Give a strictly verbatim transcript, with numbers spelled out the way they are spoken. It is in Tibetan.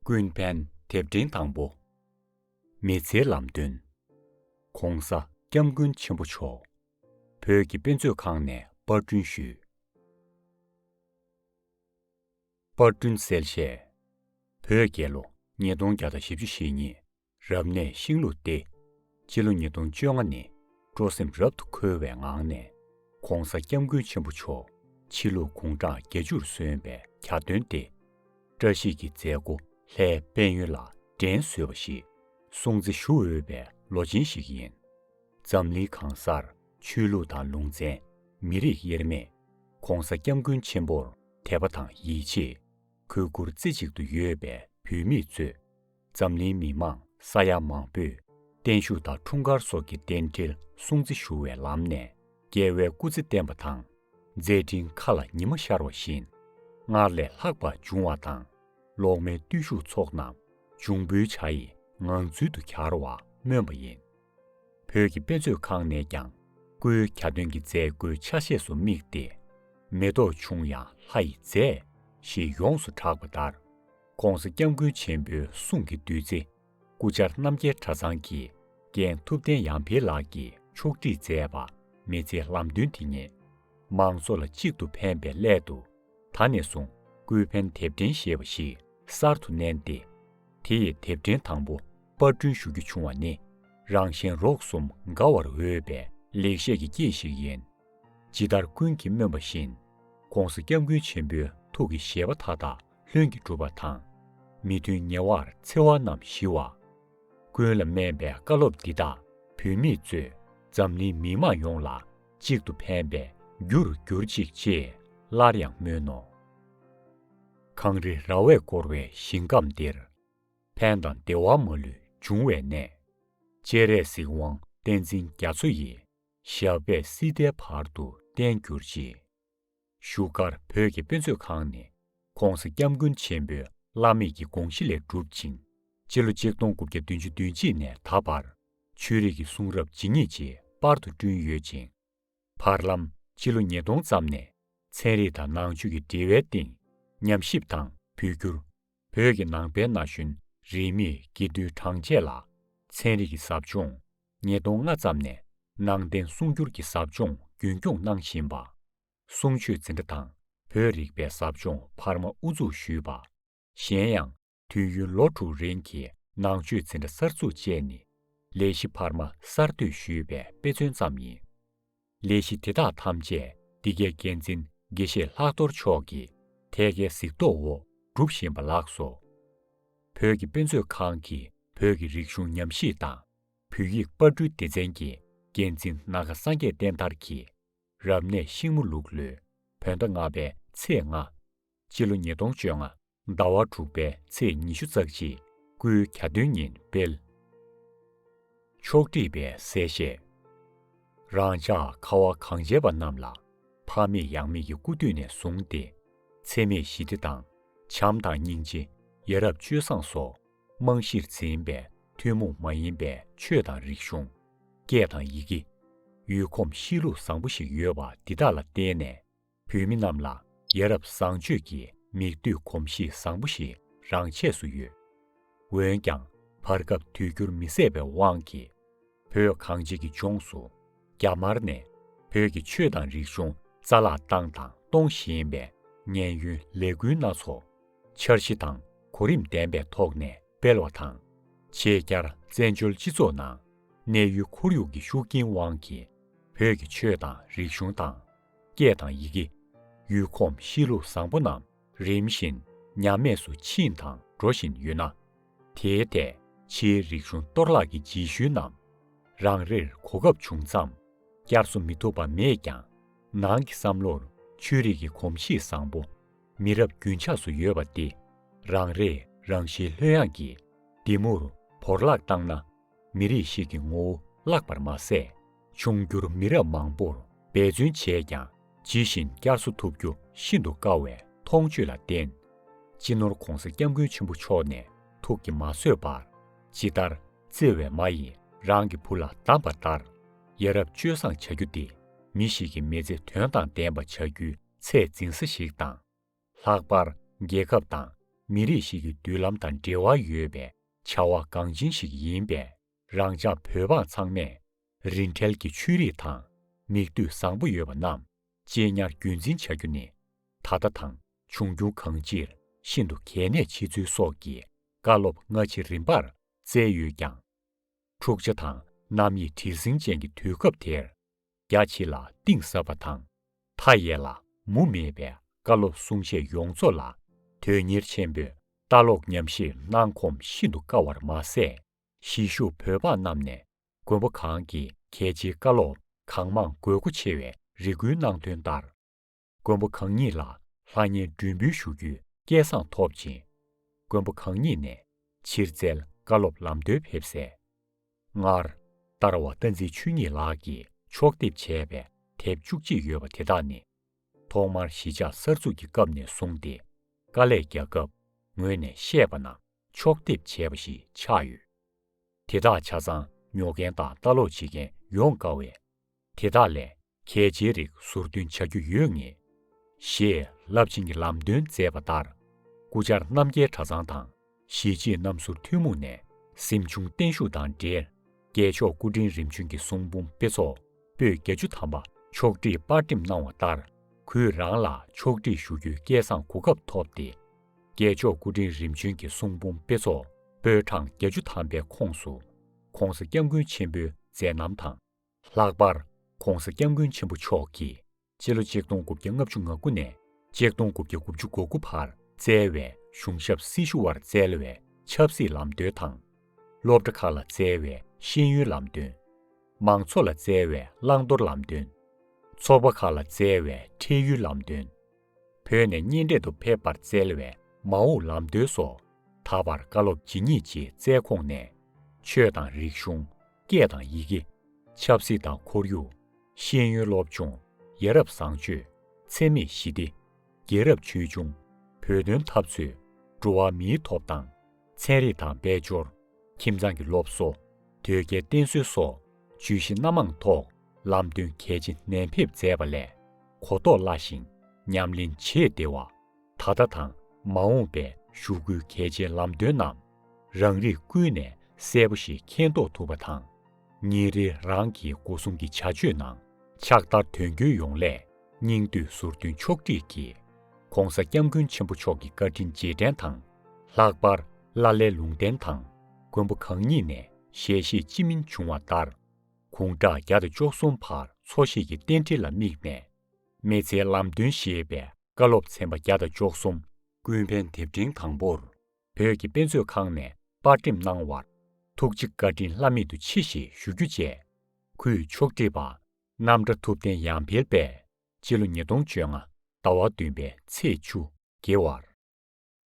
ཀུན་ཕན་དེབ་ཕྲེང་དང་པོ། མི་ཚེའི་ལམ་སྟོན། ༸གོང་ས་༸སྐྱབས་མགོན་ཆེན་པོ་མཆོག་བོད་ཀྱི་དཔེ་མཛོད་ཁང་ནས་པར་སྐྲུན་ཞུས། པར་སྐྲུན་གསལ་བཤད། བོད་རྒྱལ་ལོ་ཉིས་སྟོང་བརྒྱ་དང་བཞི་བཅུ་ཞེ་གཉིས་རབ་གནས་ཤིང་ལུག་སྟེ། སྤྱི་ལོ་ཉིས་སྟོང་བཅོ་ལྔ་ནི་སྤྲོ་སེམས་རབ་ཏུ་འཁོལ་བའི་ངང་ནས་༸གོང་ས་༸སྐྱབས་མགོན་ཆེན་པོ་མཆོག་ཕྱི་ལུགས་དགུང་གྲངས་བརྒྱད་ཅུར་སོན་པའི་གྱ་སྟོན་ཏེ། བཀྲ་ཤིས་ཀྱི་མཛད་སྒོ་ལྷའི་དཔལ་ཡོན་ལ་འགྲན་བཟོད་པ་ཞིག་སྲུང་བརྩི་ཞུ་འོས་པའི་ལོ་ཆེན་ཞིག་ཡིན། འཛམ་གླིང་གང་སར་ཆོས་ལུགས་དང་ལུང་ཚན་མི་རིགས་དབྱེར་མེད་༸གོང་ས་༸སྐྱབས་མགོན་ཆེན་པོར་དད་པ་དང་ཡིད་ཆེས། གུས་བཀུར་རྩེ་གཅིག་ཏུ་ཡོད་པའི་བོད་མི་གཙོས་འཛམ་གླིང་མི་མང་ས་ཡ་མང་པོས་བརྟན་བཞུགས་དང་འཁྲུངས་སྐར་སོགས་ཀྱི་རྟེན་འབྲེལ་སྲུང་བརྩི་ཞུ་བའི་ལམ་ནས་རྒྱལ་བའི་སྐུ་ཚེ་བརྟན་པ་དང་། མཛད་འཕྲིན་མཁའ་ལ་ཉི་མ་ཤར་བ་བཞིན་སྔར་ལས་ལྷག་པ་འབྱུང་བ་དང་། གློག་མེའི་བརྟུལ་ཞུགས་ཚོགས་རྣམས་འབྱུང་པོའི་བྱ་ཡི་ངང་ཚུལ་དུ་གྱར་བ་སྨོན་པ་ཡིན། བོད་ཀྱི་དཔེ་མཛོད་ཁང་ནས་ཀྱང་སྐུའི་གྱ་སྟོན་གྱི་མཛད་སྒོའི་ཆ་ཤས་སུ་དམིགས་ཏེ། མེ་ཏོག་ཆུང་ཡང་ལྷ་ཡི་རྫས་ཞེས་ཡོངས་སུ་གྲགས་པ་ལྟར། ༸གོང་ས་༸སྐྱབས་མགོན་ཆེན་པོའི་གསུང་གི་བདུད་རྩི་སྐུ་བཅར་རྣམ་རྒྱལ་གྲྭ་ཚང་གི་རྒན་ཐུབ་བསྟན་ཡར་འཕེལ་ལགས་ཀྱིས་ཕྱོགས་སྒྲིག་མཛད་པ་མི་ཚེའི་ལམ་སྟོན་དེ་ཉིད་མང་ཚོགས་ལ་གཅིག་ཏུ་ཕན་པའི་སླད་དུ། ད་ནས་བཟུང་སྐུའི་ཕན་དེབ་ཕྲེང་ཞེས་པ་ཞིག་གསར་དུ་བསྣན་ཏེ། དེ་ཡི་དེབ་ཕྲེང་དང་པོ་པར་སྐྲུན་ཞུ་རྒྱུ་བྱུང་བ་ནི་རང་གཞན་རོགས་གསུམ་དགའ་བར་འོས་པའི་ལེགས་བཤད་ཀྱི་སྐྱེས་ཤིག་ཡིན། ཇི་ལྟར་ཀུན་གྱིས་སྨོན་པ་བཞིན། ༸གོང་ས་༸སྐྱབས་མགོན་ཆེན་པོའི་ཐུགས་ཀྱི་བཞེད་པ་མཐའ་དག་ལྷུན་གྱིས་གྲུབ་པ་དང་། མི་མཐུན་ཉེ་བར་འཚེ་བ་རྣམས་ཞི་བ། ཀུན་ལ་སྨན་པའི་བཀའ་སློབ་འདི་དག་བོད་མི་གཙོས་འཛམ་གླིང་མི་མང་ཡོངས་ལ་གཅིག་ཏུ་ཕན་པའི་རྒྱུར་གྱུར་ཅིག་ཅེས་སླར་ཡང་སྨོན་ནོ། གངས་རི་ར་བས་བསྐོར་བའི་ཞིང་ཁམས་འདིར། ཕན་དང་བདེ་བ་མ་ལུས་འབྱུང་བའི་གནས། སྤྱན་རས་གཟིགས་དབང་བསྟན་འཛིན་རྒྱ་མཚོ་ཡི། ཞབས་པད་སྲིད་མཐའི་བར་དུ་བརྟན་གྱུར་ཅིག་བཞུགས་སྒར་བོད་ཀྱི་དཔེ་མཛོད་ཁང་ནས་༸གོང་ས་༸སྐྱབས་མགོན་ཆེན་པོའི་བླ་མེད་ཀྱི་དགོངས་གཞི་ལས་གྲུབ་ཅིང་། སྤྱི་ལོ་གཅིག་སྟོང་དགུ་བརྒྱ་བདུན་ཅུ་དོན་གཅིག་ནས་ད་བར་ཆོས་རིག་གི་གསུང་རབ་ཇི་སྙེད་ཅིག་པར་དུ་བསྐྲུན་ཡོད་ཅིང་། བར་ལམ་སྤྱི་ལོ་ཉིས་སྟོང་ཙམ་ནས་ཚན་རིག་དང་ནང་ཆོས་ཀྱི་འབྲེལ་བའི་སྟེང་ཉམས་ཞིབ་དང་བོད་བསྒྱུར། བོད་ཀྱི་ནང་པའི་ན་གཞོན་རིས་མེད་དགེ་འདུན་གྲངས་ཆེ་ལ་ཚན་རིག་གི་ཟབ་སྦྱོང་། ཉིས་སྟོང་ལྔ་ཙམ་ནས་ནང་བསྟན་གསུང་སྒྱུར་གྱི་ཟབ་སྦྱོང་རྒྱུན་སྐྱོང་གནང་བཞིན་པ། གསུང་ཆོས་འཛིན་གྲྭ་དང་བོད་རིག་པའི་ཟབ་སྦྱོང་འཕར་མ་དབུ་འཛུགས་ཞུས་པ། གཞན་ཡང་དུས་ཡུན་ལོ་དྲུག་རིང་གི་ནང་ཆོས་འཛིན་གྲྭ་གསར་འཛུགས་བཅས་ནི་ལས་གཞི་འཕར་མ་གསར་གཏོད་ཞུས་པའི་དཔེ་མཚོན་ཙམ་ཡིན། ལས་གཞི་དེ་དག་ཐམས་ཅད་འདི་གའི་འགན་འཛིན་དགེ་བཤེས་ལྷག་རྡོར་མཆོག་གིས་ཐད་ཀའི་གཟིགས་རྟོག་འོག་སྒྲུབ་བཞིན་པ་ལགས་སོ། བོད་ཀྱི་དཔེ་མཛོད་ཁང་གི་བོད་ཀྱི་རིག་གཞུང་ཉམས་ཞིབ་དང་བོད་ཡིག་པར་སྐྲུན་སྡེ་ཚན་གྱི་འགན་འཛིན་སྣ་ཁ་སངས་རྒྱས་བསྟན་དར་གྱིས། རབ་གནས་ཤིང་མོ་ལུག་ལོའི་བོད་ཟླ་ལྔ་པའི་ཚེས་ལྔ། སྤྱི་ལོ་ཉིས་སྟོང་བཅོ་ལྔ་ཟླ་བ་དྲུག་པའི་ཚེས་ཉི་ཤུ་རྩ་གཅིག་སྐུའི་གྱ་སྟོན་ཉིན་སྤེལ། ཕྱོགས་སྒྲིག་པའི་གསལ་བཤད། རང་ཅག་ཁ་བ་གངས་ཅན་པ་རྣམས་ལ་ཕ་མེས་ཡང་མེས་ཀྱི་སྐུ་དུས་ནས་བཟུང་སྟེ་འཚེ་མེད་ཞི་བདེ་དང་བྱམས་དང་སྙིང་རྗེ། ཡ་རབས་སྤྱོད་བཟང་སོགས་རྨང་གཞིར་འཛིན་པའི་ཐུན་མོང་མ་ཡིན་པའི་ཆོས་དང་རིག་གཞུང་། སྐད་དང་ཡི་གེ། ཡུལ་ཁོམ་གཤིས་ལུགས་བཟང་པོ་ཞིག་ཡོད་པ་འདི་དག་ལ་བརྟེན་ནས་བོད་མི་རྣམས་ལ་ཡ་རབས་བཟང་སྤྱོད་ཀྱི་མིག་ལྟོས་གོམས་གཤིས་བཟང་པོ་ཞིག་རང་ཆས་སུ་ཡོད། འོན་ཀྱང་བར་སྐབས་དུས་འགྱུར་མི་བཟད་པའི་དབང་གིས་བོད་གངས་ཅན་གྱི་ལྗོངས་སུ་རྒྱ་དམར་ནས་བོད་ཀྱི་ཆོས་དང་རིག་གཞུང་རྩ་བརླག་བཏང་དང་གཏོང་བཞིན་པའི་ཉེན་གཡོལ་ལས་འགུལ་སྣ་ཚོགས་འཆར་གཞི་དང་གོ་རིམ་ལྡན་པའི་ཐོག་ནས་སྤེལ་བ་དང་། ཆེད་བསྐྱར་བཙན་བྱོལ་སྤྱི་ཚོགས་ནང་གནས་ཡུལ་ཁོར་ཡུག་གི་ཤུགས་རྐྱེན་དབང་གིས་བོད་ཀྱི་ཆོས་དང་རིག་གཞུང་དང་། སྐད་དང་ཡི་གེ། ཡུལ་ཁོམ་གཤིས་ལུགས་བཟང་པོ་རྣམས་རིམ་བཞིན་ཉམས་དམས་སུ་ཕྱིན་དང་འགྲོ་བཞིན་ཡོད་ན། དེའི་ཐད་ཕྱིའི་རིག་གཞུང་གཏོར་བརླག་གི་རྗེས་ཤུལ་རྣམས་རང་རེར་གོ་སྐབས་བྱུང་མཚམས་བསྐྱར་གསོ་མི་ཐུབ་པ་མེད་ཀྱང་། ནང་གི་བསམ་བློར་ཆོས་རིག་གི་གོམས་གཤིས་བཟང་པོ་མི་རབས་རྒྱུན་ཆགས་སུ་ཡོད་པ་འདི་རང་རེས་རང་བཞིན་ལྷོད་ཡངས་ཀྱིས་འདི་མུར་བོར་བརླག་བཏང་ན། མི་རིགས་ཤིག་གི་ངོ་བོ་བརླག་པར་མ་ཟད། འབྱུང་འགྱུར་མི་རབས་མང་པོར་འབད་བརྩོན་བྱས་ཀྱང་ཇི་བཞིན་བསྐྱར་གསོ་ཐུབ་རྒྱུ་ཤིན་ཏུ་དཀའ་བའི་མཐོང་ཆོས་ལ་བརྟེན། སྤྱི་ནོར་༸གོང་ས་༸སྐྱབས་མགོན་ཆེན་པོ་མཆོག་ནས་ཐུགས་ཀྱིས་མ་བཟོད་པར། ཇི་ལྟར་བརྩེ་བའི་མ་ཡིས་རང་གི་བུ་ལ་གདམས་པ་ལྟར། ཡ་རབས་སྤྱོད་བཟང་བྱ་རྒྱུ་འདི་མི་ཞིག་གི་མི་ཚེ་དོན་དང་ལྡན་པ་བྱ་རྒྱུའི་ཚད་འཛིན་ས་ཞིག་དང་། ལྷག་པར་རྒྱལ་ཁབ་དང་ མི་རིགས་ཤིག་གི་མདུན་ལམ་དང་འབྲེལ་བ་ཡོད་པའི་བྱ་བ་འགངས་ཆེན་ཞིག་ཡིན་པས། རང་ཅག་བོད་འབངས་ཚང་མས་རིན་བྲལ་གྱི་ཆོས་རིག་དང་མིག་ལྟོས་བཟང་པོ་ཡོད་པ་རྣམས་གཅེས་ཉར་རྒྱུན་འཛིན་བྱ་རྒྱུ་ནི། ད་ལྟ་དང་འབྱུང་འགྱུར་གང་ཅིར་ཤིན་ཏུ་གལ་གནད་ཆེ་ཚུལ་སོགས་ཀྱི་བཀའ་སློབ་སྔ་ཕྱི་རིམ་པར་སྩལ་ཡོད་ཀྱང་། འཁྲུག་ཆ་དང་རྣམ་གཡེང་བྲེལ་ཟིང་ཅན་གྱི་དུས་སྐབས་དེར། རྒྱ་ཆེ་ལ་གཏིང་ཟབ་པ་དང་། མཐའ་ཡས་ལ་མུ་མེད་པའི་བཀའ་སློབ་གསུང་བཤད་ཡོངས་རྫོགས་ལ་དོན་གཉེར་ཆེན་པོས་ལྟ་ཀློག་ཉམས་ཞིབ་གནང་ཁོམ་ཤིན་ཏུ་དཀའ་བར་མ་ཟད། གཞིས་བཞུགས་བོད་འབངས་རྣམས་ནས་མགོན་པོ་གང་གི་གལ་ཆེའི་བཀའ་སློབ་གང་མང་དགོས་མཁོ་ཆེ་བའི་རེ་སྐུལ་གནང་དོན་ལྟར། མགོན་པོ་གང་ཉིད་ལ་ལྷང་ངེར་མགྲོན་འབུལ་ཞུ་རྒྱུའི་སྐལ་བཟང་ཐོབ་ཅིང་། མགོན་པོ་གང་ཉིད་ནས་ཕྱིར་བཙལ་བཀའ་སློབ་ལམ་སྟོན་ཕེབས་སའི་སྔར། ལྟ་བ་བསྟན་འཛིན་ཆོས་ཉིད་ལགས་ཀྱིས་ཕྱོགས་བསྡེབས་བྱས་པའི་དེབ་བཅུ་གཅིག་ཡོད་པ་དེ་དག་ནི། ཐོག་མར་གཞིས་ཆགས་གསར་འཛུགས་ཀྱི་སྐབས་ནས་བཟུང་སྟེ། དཀའ་ལས་རྒྱག་སྐབས་ངོས་ནས་བཤད་པ་རྣམས་ཕྱོགས་བསྡེབས་བྱས་པ་ཞིག་ཆགས་ཡོད། དེ་དག་ཆ་ཚང་ཉོ་མཁན་དང་ལྟ་ཀློག་བྱེད་མཁན་ཡོང་དཀའ་བས། དེ་དག་ལས་གལ་ཆེའི་རིགས་ཟུར་འདོན་བྱ་རྒྱུ་ཡོད་ངེས། ཞེས་རླབས་ཆེན་གྱི་ལམ་སྟོན་མཛད་པ་ལྟར། སྐུ་བཅར་རྣམ་རྒྱལ་གྲྭ་ཚང་དང་གཞིས་བྱེས་རྣམ་ཟུར་ཐུན་མོང་ནས་གཟིམ་ཆུང་བརྟན་བཞུགས་དང་འབྲེལ། རྒྱལ་མཆོག་སྐུ་ཕྲེང་རིམ་བྱོན་གྱི་གསུང་འབུམ་དཔེ་ཚོགས་པོད་བརྒྱད་ཅུ་ཐམ་པ་ཕྱོགས་སྒྲིག་པར་འགྲེམས་གནང་བ་ལྟར། གུས་རང་ལ་ཕྱོགས་སྒྲིག་ཞུ་རྒྱུའི་སྐལ་བཟང་གོ་སྐབས་ཐོབ་སྟེ། རྒྱལ་མཆོག་སྐུ་ཕྲེང་རིམ་བྱོན་གྱི་གསུང་འབུམ་དཔེ་ཚོགས་པོད་གྲངས་བརྒྱད་ཅུ་ཐམ་པའི་ཁོངས་སུ། ྋགོང་ས་ྋསྐྱབས་མགོན་ཆེན་པོའི་མཛད་རྣམ་དང་། ལྷག་པར་ྋགོང་ས་ྋསྐྱབས་མགོན་ཆེན་པོ་མཆོག་གིས་སྤྱི་ལོ་ཆིག་སྟོང་དགུ་བརྒྱ་ལྔ་བཅུ་ང་དགུ་ནས་ཆིག་སྟོང་དགུ་བརྒྱ་དགུ་བཅུ་གོ་དགུ་བར་བསྩལ་བའི་གཞུང་ཞབས་སྲི་ཞུ་བར་བསྩལ་བའི་ཆབ་སྲིད་ལམ་སྟོན་དང་། སློབ་གྲྭ་ཁག་ལ་བསྩལ་བའི་ཤེས་ཡོན་ལམ་སྟོན། མང་ཚོགས་ལ་བསྩལ་བའི་བླང་དོར་ལམ་སྟོན། ཚོགས་པ་ཁག་ལ་བསྩལ་བའི་འཕྲལ་ཡུན་ལམ་སྟོན། བོད་ནས་གཉེན་འཕྲད་དུ་ཕེབས་པར་བསྩལ་བའི་མ་འོངས་ལམ་སྟོན་སོགས། ད་བར་བཀའ་སློབ་ཇི་སྙེད་ཅིག་སྩལ་ཁོངས་ནས། ཆོས་དང་རིག་གཞུང་། སྐད་དང་ཡི་གེ། ཆབ་སྲིད་དང་ཁོར་ཡུག། ཤེས་ཡོན་སློབ་སྦྱོང་། ཡ་རབས་བཟང་སྤྱོད། འཚེ་མེད་ཞི་བདེ། རྒྱལ་རབས་ཆོས་འབྱུང་། བོད་དོན་འཐབ་རྩོད། འགྲོ་བ་མིའི་ཐོབ་ཐང་། ཚན་རིག་དང་དཔལ་འབྱོར། ཁྱིམ་ཚང་གི་སློབ་གསོ། དོལ་རྒྱལ་བསྟེན་གསོལ་སོགས་བརྗོད་གཞི་སྣ་མང་ཐོག་ལམ་སྟོན་གལ་ཆེ་ནན་ཕེབས་མཛད་པ་ལས་གོ་རྟོགས་སླ་ཞིང་ཉམས་ལེན་བྱེད་བདེ་བ། ད་ལྟ་དང་མ་འོངས་པའི་ཞུ་སྐུལ་གལ་ཆེའི་ལམ་སྟོན་རྣམས་རང་རིགས་ཀུན་ནས་གསལ་པོ་ཞིག་མཁྱེན་རྟོགས་ཐུབ་པ་དང་། ཉིན་རེ་རང་གི་སྒོ་གསུམ་གྱི་བྱ་སྤྱོད་ནང་ཕྱག་བསྟར་དོན་འཁྱོལ་ཡོང་སླད་སྙིང་བསྡུས་ཟུར་འདོན་ཕྱོགས་སྒྲིག་གིས། ྋགོང་ས་ྋསྐྱབས་མགོན་ཆེན་པོ་མཆོག་གི་བཀའ་དྲིན་རྗེས་དྲན་དང་། ལྷག་པར་བླ་གླེ་ལུང་བསྟན་དང་མགོན་པོ་གང་ཉིད་ནས་ཞལ་བཞེས་ཅི་མིན་བྱུང་བ་ལྟར། དགུང་གྲངས་བརྒྱ་དང་བཅུ་གསུམ་བར་འཚོ་བཞེས་ཀྱི་རྟེན་འབྲེལ་ལ་དམིགས་ནས། མི་ཚེའི་ལམ་སྟོན་ཞེས་པའི་བཀའ་སློབ་ཚན་པ་བརྒྱ་དང་བཅུ་གསུམ། ཀུན་ཕན་དེབ་ཕྲེང་དང་པོར། བོད་ཀྱི་དཔེ་མཛོད་ཁང་ནས་པར་འགྲེམས་གནང་བར། ཐུགས་རྗེ་བཀའ་དྲིན་བླ་མེད་དུ་ཆེ་ཞེས་ཞུ་རྒྱུ་བཅས། གུས་ཕྱོགས་སྒྲིག་པ། རྣམ་གྲྭ་ཐུབ་བསྟན་ཡར་འཕེལ་པས། སྤྱི་ལོ་ཉིས་སྟོང་བཅོ་ལྔ་ཟླ་བ་བདུན་པའི་ཚེས་བཅུ་དགེ་བར།